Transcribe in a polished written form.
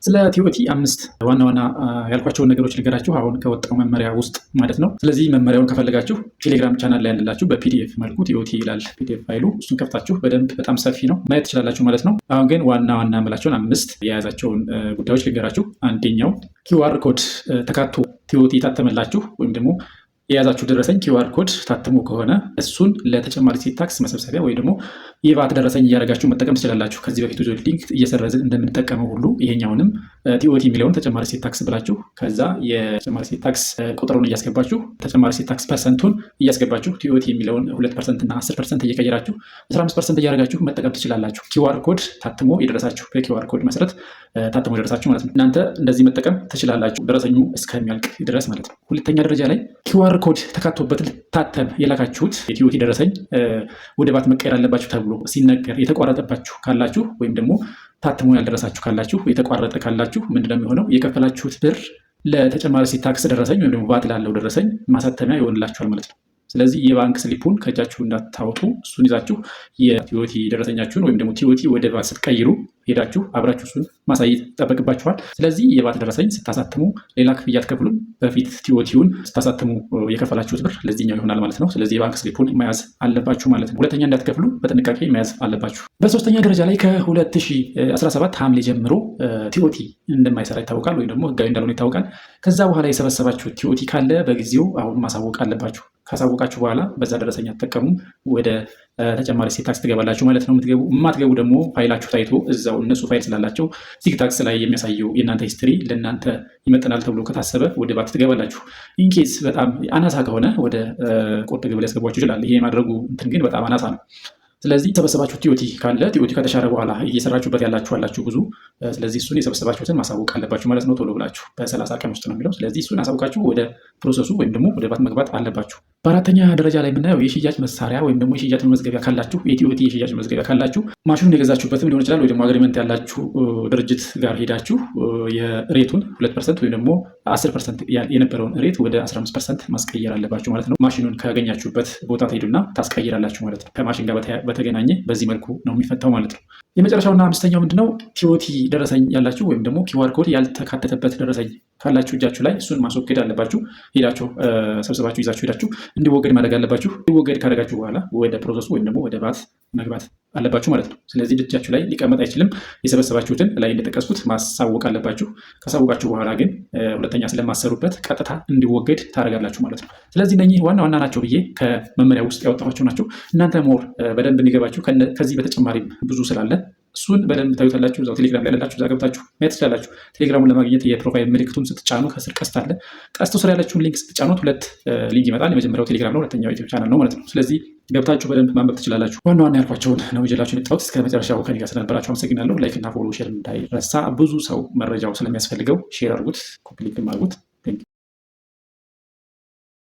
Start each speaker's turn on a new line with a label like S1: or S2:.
S1: ስለ TOT አምስት ዋና ዋና ያልኳቸውን ነገሮች ልንገራችሁ፣ አሁን ከወጣው መመሪያ ውስጥ ማለት ነው። ስለዚህ መመሪያውን ከፈለጋችሁ ቴሌግራም ቻናል ላይ ያለላችሁ በ PDF መልኩ TOT ይላል PDF ፋይሉ። እሱን ከፍታችሁ በደንብ በጣም ሰፊ ነው ማየት ትችላላችሁ ማለት ነው። አሁን ግን ዋና ዋና የምላቸውን አምስት የያዛቸውን ጉዳዮች ልንገራችሁ። አንደኛው QR code ተካቶ TOT የታተመላችሁ ወይም ደግሞ የያዛችሁ ደረሰኝ QR code ታትሞ ከሆነ እሱን ለተጨማሪ እሴት ታክስ መሰብሰቢያ ወይ ደግሞ የቫት ደረሰኝ እያደረጋችሁ መጠቀም ትችላላችሁ። ከዚህ በፊት withholding እየሰረዝን እንደምንጠቀመው ሁሉ ይሄኛውንም TOT የሚለውን ተጨማሪ እሴት ታክስ ብላችሁ ከዛ የተጨማሪ እሴት ታክስ ቁጥሩን እያስገባችሁ፣ ተጨማሪ እሴት ታክስ percent ኡን እያስገባችሁ፣ TOT የሚለውን 2% እና 10% እየቀየራችሁ 15% እያደረጋችሁ መጠቀም ትችላላችሁ። QR code ታትሞ የደረሳችሁ፣ በ QR code መሰረት ታትሞ የደረሳችሁ ማለት ነው። እናንተ እንደዚህ መጠቀም ትችላላችሁ ደረሰኙ እስከሚያልቅ ድረስ ማለት ነው። ሁለተኛ ደረጃ ላይ QR code ተካቶበት ታተም የላካችሁት የ TOT ደረሰኝ ወደ ቫት መቀየር አለባችሁ ተብሎ ሲነገር የተቋረጠባችሁ ካላችሁ ወይም ደግሞ ታትሞ ያልደረሳችሁ ካላችሁ፣ የተቋረጠ ካላችሁ ምንድነው የሚሆነው? የከፈላችሁት ብር ለተጨማሪ እሴት ታክስ ደረሰኝ ወይም ደግሞ ቫት ላለው ደረሰኝ ማሳተሚያ ይሆንላችኋል ማለት ነው። ስለዚህ የባንክ slip ኡን ከእጃችሁ እንዳታወጡ፣ እሱን ይዛችሁ የ TOT ደረሰኛችሁን ወይም ደግሞ TOT ወደ ቫት ስትቀይሩ ሄዳችሁ አብራችሁ እሱን ማሳየት ይጠበቅባችኋል። ስለዚህ የቫት ደረሰኝ ስታሳትሙ ሌላ ክፍያ አትከፍሉም። በፊት TOT ውን ስታሳትሙ የከፈላችሁት ብር ለዚህኛው ይሆናል ማለት ነው። ስለዚህ የባንክ slip ኡን መያዝ አለባችሁ ማለት ነው። ሁለተኛ እንዳትከፍሉ በጥንቃቄ መያዝ አለባችሁ። በሶስተኛ ደረጃ ላይ ከ2017 ሐምሌ ጀምሮ TOT እንደማይሰራ ይታወቃል፣ ወይም ደግሞ ህጋዊ እንዳልሆነ ይታወቃል። ከዛ በኋላ የሰበሰባችሁ TOT ካለ በጊዜው አሁን ማሳወቅ አለባችሁ። ካሳወቃችሁ በኋላ በዛ ደረሰኝ አትጠቀሙም፣ ወደ ተጨማሪ እሴት ታክስ ትገባላችሁ ማለት ነው። የምትገቡ የማትገቡ ደግሞ ፋይላችሁ ታይቶ እዛው እነሱ ፋይል ስላላቸው SIGTAS ላይ የሚያሳየው የእናንተ history ለእናንተ ይመጥናል ተብሎ ከታሰበ ወደ ቫት ትገባላችሁ። In case በጣም አናሳ ከሆነ ወደ ቁርጥ ግብር ሊያስገቧችሁ ይችላል። ይሄ የማድረጉ እንትን ግን በጣም አናሳ ነው። ስለዚህ የሰበሰባችሁ TOT ካለ፣ TOT ከተሻረ በኋላ እየሰራችሁበት ያላችሁ አላችሁ ብዙ። ስለዚህ እሱን የሰበሰባችሁትን ማሳወቅ አለባችሁ ማለት ነው። ቶሎ ብላችሁ በ30 ቀን ውስጥ ነው የሚለው። ስለዚህ እሱን አሳውቃችሁ ወደ process ኡ ወይም ደግሞ ወደ ቫት መግባት አለባችሁ። በአራተኛ ደረጃ ላይ የምናየው የሽያጭ መሳሪያ ወይም ደግሞ የሽያጭ መመዝገቢያ ካላችሁ፣ የ TOT የሽያጭ መመዝገቢያ ካላችሁ፣ ማሽኑን የገዛችሁበትም ሊሆን ይችላል ወይ ደግሞ agreement ያላችሁ ድርጅት ጋር ሄዳችሁ የ rate ኡን 2% ወይም ደግሞ 10% የነበረውን rate ወደ 15% ማስቀየር አለባችሁ ማለት ነው። ማሽኑን ካገኛችሁበት ቦታ ትሄዱና ታስቀይራላችሁ ማለት ነው። ከማሽን ጋር በተገናኘ በዚህ መልኩ ነው የሚፈታው ማለት ነው። የመጨረሻውና አምስተኛው ምንድነው? TOT ደረሰኝ ያላችሁ ወይም ደግሞ QR code ያልተካተተበት ደረሰኝ ካላችሁ እጃችሁ ላይ እሱን ማስወገድ አለባችሁ። ሄዳችሁ ሰብስባችሁ ይዛችሁ ሄዳችሁ እንዲወገድ ማድረግ አለባችሁ። እንዲወገድ ካደረጋችሁ በኋላ ወደ process ኡ ወይም ደግሞ ወደ ቫት መግባት አለባችሁ ማለት ነው። ስለዚህ እጃችሁ ላይ ሊቀመጥ አይችልም። የሰበሰባችሁትን ላይ እንደጠቀስኩት ማሳወቅ አለባችሁ። ካሳወቃችሁ በኋላ ግን ሁለተኛ ስለማትሰሩበት ቀጥታ እንዲወገድ ታደርጋላችሁ ማለት ነው። ስለዚህ እነኚህ ዋና ዋና ናቸው ብዬ ከመመሪያ ውስጥ ያወጣኋቸው ናቸው። እናንተ more በደንብ እንዲገባችሁ ከዚህ በተጨማሪም ብዙ ስላለ እሱን በደንብ ታዩታላችሁ። እዛው ቴሌግራም ላይ ያላችሁ እዛ ገብታችሁ ማየት ትችላላችሁ። ቴሌግራሙን ለማግኘት የ profile ምልክቱን ስትጫኑ ከስር ቀስት አለ። ቀስቱ ስር ያለችውን link ስትጫኑት ሁለት link ይመጣል። የመጀመሪያው ቴሌግራም ነው፣ ሁለተኛው ዩቲዩብ ቻናል ነው ማለት ነው። ስለዚህ ገብታችሁ በደንብ ማንበብ ትችላላችሁ። ዋና ዋና ያልኳቸውን ነው ይዤላችሁ የመጣሁት። እስከ መጨረሻው ከእኔ ጋር ስለነበራችሁ አመሰግናለሁ። Like እና follow፣ share እንዳይረሳ። ብዙ ሰው መረጃው ስለሚያስፈልገው share አድርጉት፣ copy link አድርጉት።